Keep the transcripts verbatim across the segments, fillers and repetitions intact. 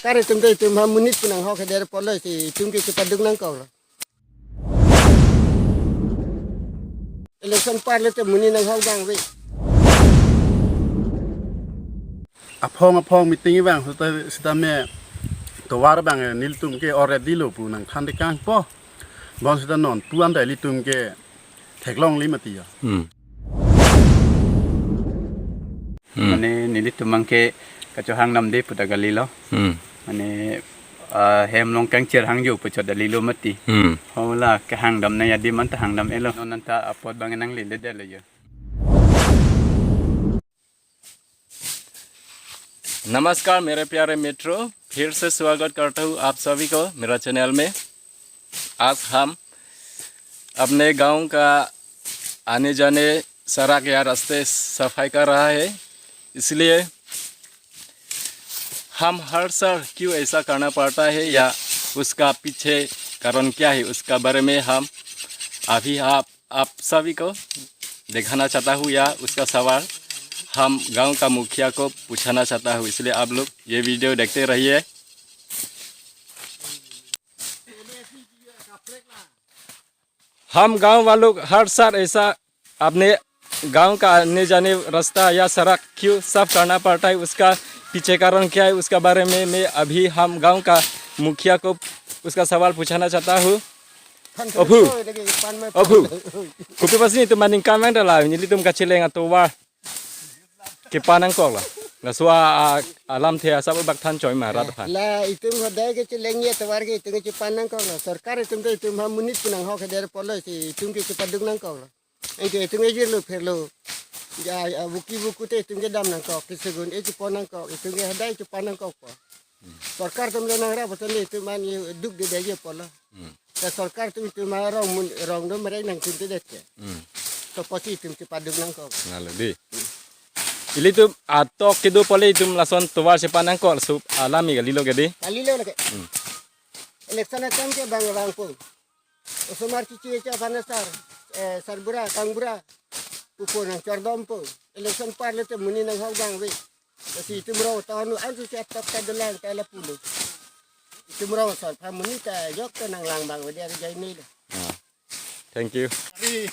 Are itum te itum ha monit pu nanghok keder apotlo si itum ke chepaduk nangkoklo. Election parlo te monit nanghok abang ave. Aphong aphong meeting abang seta, seta me tovar abang nelitum ke already lo pu nangthan tekangpo. Bonseta non pu anta ilitum ke theklongle mati ya. Hmm. Hmm. Mane nelitum abang ke kachohang damde pu ta kalilo. Hmm. Mane, ah, hem along kangchir hangjo pu chot kalilo mati. Hmm. Hala kehang dam nangji adim anta hang dam-etlo. Non anta apot abang nanglele detlo ya. नमस्कार मेरे प्यारे मित्रों, फिर से स्वागत करता हूँ आप सभी को मेरा चैनल में। आज हम अपने गांव का आने जाने सड़क या रास्ते सफाई कर रहा है, इसलिए हम हर साल क्यों ऐसा करना पड़ता है या उसका पीछे कारण क्या है, उसका बारे में हम अभी आप आप सभी को दिखाना चाहता हूँ या उसका सवाल हम गांव का मुखिया को पूछना चाहता हूँ, इसलिए आप लोग ये वीडियो देखते रहिए। हम गांव वालों हर साल ऐसा अपने गांव का आने जाने रास्ता या सड़क क्यों साफ करना पड़ता है, उसका पीछे कारण क्या है, उसका बारे में मैं अभी हम गांव का मुखिया को उसका सवाल पूछना चाहता हूँ। Aphu. Aphu. Kopi apotsi itum maning kamang dala, nelitum kacheleng atovar kepan nangkoklo. Laso a, a, alamthe asap bak than choi ma rat aphan. La itum hodai kacheleng ye tovar ke itum kechepan nangkoklo. Sorkar itum te itum ha monit pu nanghok keder apotlo si itum ke chepaduk nangkoklo. Anke itum ke jirlo pherlo. Ya, ya, buki buku te itum ke dam nangkok, kesegun e chepon nangkok, itum ke hodai chepan nangkokpo. Sorkar atum le nangrap atum le itum an ye duk de de ye apotlo. Hmm. Ta sorkar atum itum arong mun rong do merek nangtum te det ke. Hmm. To apotsi itum chepaduk nangkok. Nalo di. Ilitum atok kedo apot le itum lason tovar chepan nangkok laso alam ke kalilo ke di. Kalilo lake. Hmm. Election atum ke bang rang pun. Osomar chichi cha aphan asar, eh, sarbura, kangbura, pupo nangchordompo. Election parlo te monit nanghok abang ave. Lasi itum rong ta anu ansu cha tok ta dolang ta lapulo. Itum rong asor aphan monit ta jok ta nanglang abang ave dia jai ni lo. Ah. Thank you. Ari,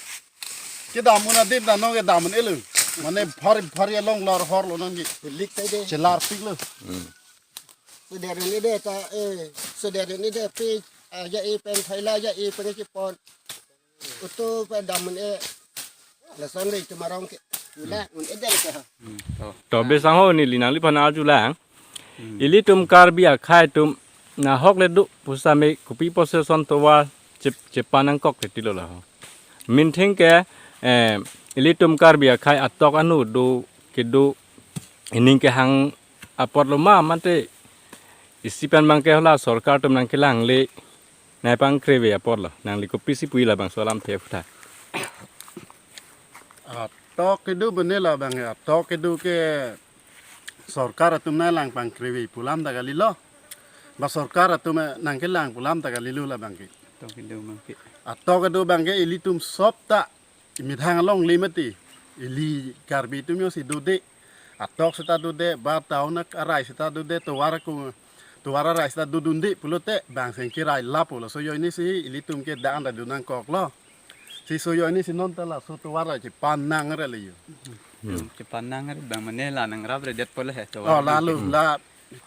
kedam un adim ta non kedam un-elo. Mane bhari bhari along lor horlo nangji. Lik ta de. Chelarpiklo. Hmm. Sudah ini deh ta, eh, sudah ini deh pi, ah, ja-i pen thaila ja-i pen chepon. Utu pen dam un-e. Lason le itum arong ke. Ula, un-e deh ke ha. To besang ho neli nangliphan arjulang. Ilitum Karbi akhei atum nahok le do pusitame kopi apotsi lason tovar chep-, chepan nangkok ke tilo la ho. Minthing ke, eh, ilitum Karbi akhei atok anu do kedo ining kehang apotlo ma mate isi pen abang ke hala sorkar atum nangkelangle nangpangkrevi apotlo, nangli kopisi puji labangso alamthe aphuthak. Atok kedo bene labang atok kedo ke sorkar atum nanglang pangkrevi pu alam ta kalilo. Ba sorkar atum nangkelang pu alam ta kalilo labang ke. Atok kedo abang ke. Atok kedo abang ke ilitum sop ta imethang alongle mati. Ili Karbi atum yo si dode. Atok seta dode, ba town arai seta dode, tovar ako, tovar arai seta dodunde pulote bang seng kirai lapo laso ajoine si ilitum ke dang ta do nangkoklo. Si laso ajoine si non ta laso tovar chepan nangre le yo. Hmm. Chepan nangre bang mane la nangrapre det pole he tovar. Oh, lalu la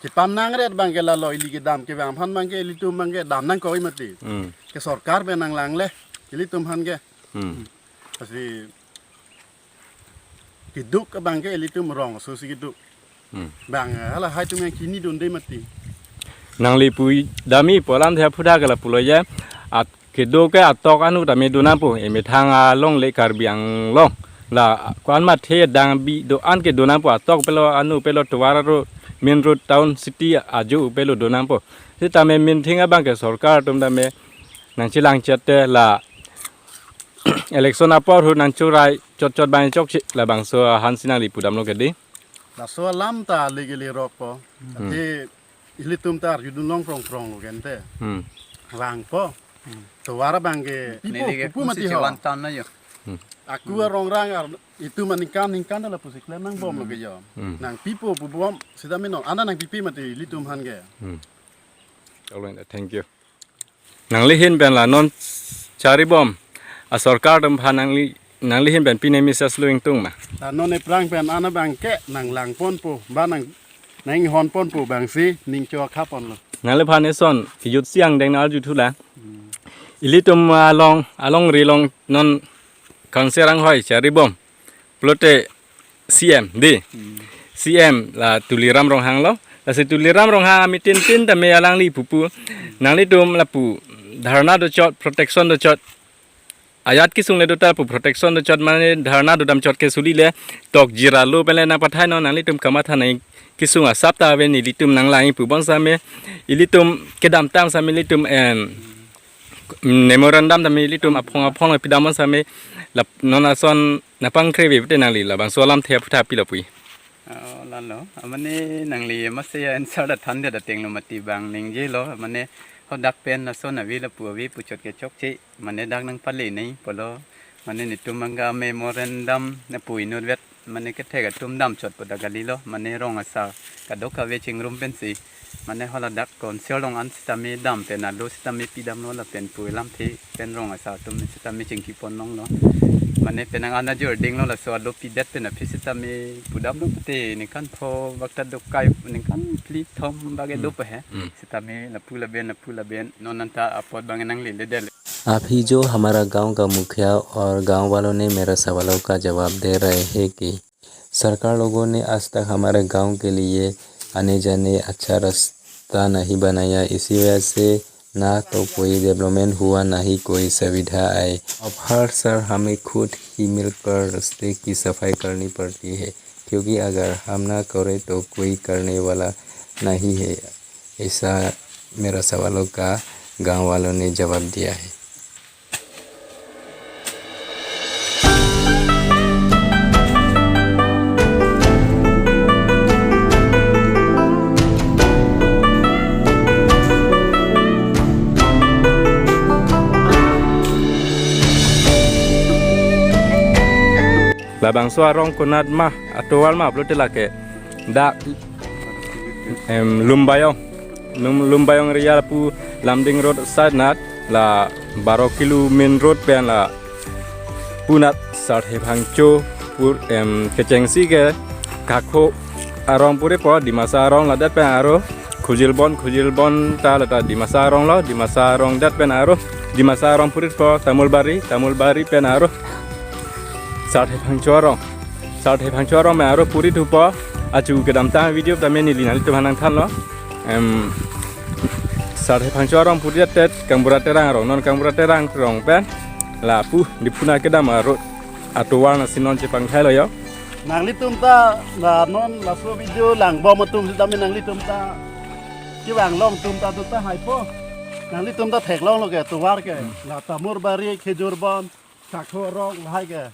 chepan nangre abang ke lalo ili kedam ke bang aphan abang ke ilitum abang ke dam nangkok mati. Hmm. Ke sorkar pen nanglangle ilitum aphan ke. Hmm. Lasi keduk abang ke ilitum rong aso si keduk. Hmm. Bang, eh, hala hai atum yang kini dunde mati. Nangli pu damji pu alamthe aphuthak ke lapulo ya. At kedo ke atok anu tame do nangpo. Imethang alongle Karbi Anglong. La ko-an mathe dang bi do-an ke do nangpo, atok pelo anu pelo tovar aro main road town city ajo pelo do nangpo. Sitame minthing abang ke sorkar atum tame nangchelang chot te la election apor ahut nangchorai chot chot abang chokche labangso ahan si nangli pudamlo ke di. Laso alam ta ligi lirokpo. Hmm. Ati ilitum ta arjudun long prong prong lo gente. Hmm. Vangpo. Hmm. Tovar abang ke. Neli ke pupu mati ho. Chevan tan na yo. Hmm. Aku arong rang ar itum aningkan ningkan ta lapusi klem nangbomlo ke jo. Hmm. Nangpipo pubom sita meno, anda nangpipi mati ilitum aphan ke. Hmm. All right, thank you. Nangli ahin pen la non charibom asorkar atum aphan nangli, nangli ahin pen pine message lo ingtung ma? La non ephrang pen ana abang ke nanglangponpo, ba nang, nanghonponpo abangsi ning chokhapponlo. Nangliphan eson youth si angdeng nang arjuthu la. Hmm. Ilitum along, alongri along non kangserang hoi charibom pulote C M dei. Hmm. C M la Tuliram Ronghang lo. Lasi Tuliram Ronghang ameeting tin tame alangli pupu, nanglitum lapu dharna dochot, protection dochot, ajat kesung le do ta pu protection dochot mane dharna dodam chot ke suli le tokjir alo pen le nangpathai non, nanglitum kamatha nangkesung asap ta ave, nelitum nanglang-i pu bom same, ilitum kedamtang same ilitum, em, memorandum tame ilitum aphong aphong pidam bom same, lap non ason nangpangkre ve pute nangli labangso alamthe aphuthak pilo pu. Oh, lalo. Amane nangli mase ya answer ta thandet ateng lo mati abang ningjelo. Amane hadak pen lason ave lapu ave puchot ke chokche. Mane dak nangpale nangpo lo. Mane netum abang ke memorandum lapu inutvet. Mane kethek atum damchotpo dak kalilo. Mane rong asar kadokave chingrum pensi. Mane haladak council along an sitame dam pen alo sitame pidamlo lapen pu alamthe pen rong asar atum sitame chingkipon longlo. Mane penang ana jording lo laso alo pidet pen aphi sitame pudamlo pute ningkan pho bak ta dokai ningkan phli thom bak ke Hmm. do pa he. Hmm. Sitame lapu laben lapu laben non anta apot abang nangleledetlo. अभी जो हमारा गांव का मुखिया और गांव वालों ने मेरा सवालों का जवाब दे रहे हैं कि सरकार लोगों ने आज तक हमारे गांव के लिए आने जाने अच्छा रास्ता नहीं बनाया, इसी वजह से ना तो कोई डेवलपमेंट हुआ, ना ही कोई सुविधा आई। अब हर साल हमें खुद ही मिलकर रास्ते की सफाई करनी पड़ती है, क्योंकि अगर हम ना करें तो कोई करने वाला नहीं है। ऐसा मेरा सवालों का गांव वालों ने जवाब दिया है। Labangso arong konat ma, atovar ma pulote lake dak, em, Lumbayong. Lum-, Lumbayong area pu Lumding road side nat la baro kilo main road pen lapu nat Sarthe Phangcho pur, em, kechengsi ke Kakho arong puri po, Dimasa arong ladak pen aro Khujilbon, Khujilbon ta lata Dimasa arong lo, Dimasa arong det pen aro Dimasa arong puri po Tamulbari, Tamulbari pen aro Sarthe Phangcho arong. Sarthe Phangcho arong pen aro puri thupo. Achu kedamtang video tame neli nanglitum aphan nangthanlo. Em, Sarthe Phangcho arong puri det Kangbura Terang arong, non Kangbura Terang arong pen lapu Diphu nat kedam aro atovar nasi non chepangthailo jo. Nanglitum ta la non laso video langbom atum sitame nanglitum ta kevang long atum ta tu ta haipo. Nanglitum ta theklonglo ke atovar ke. Hmm. La Tamulbari, Khujilbon, Kakho arong lahai ke.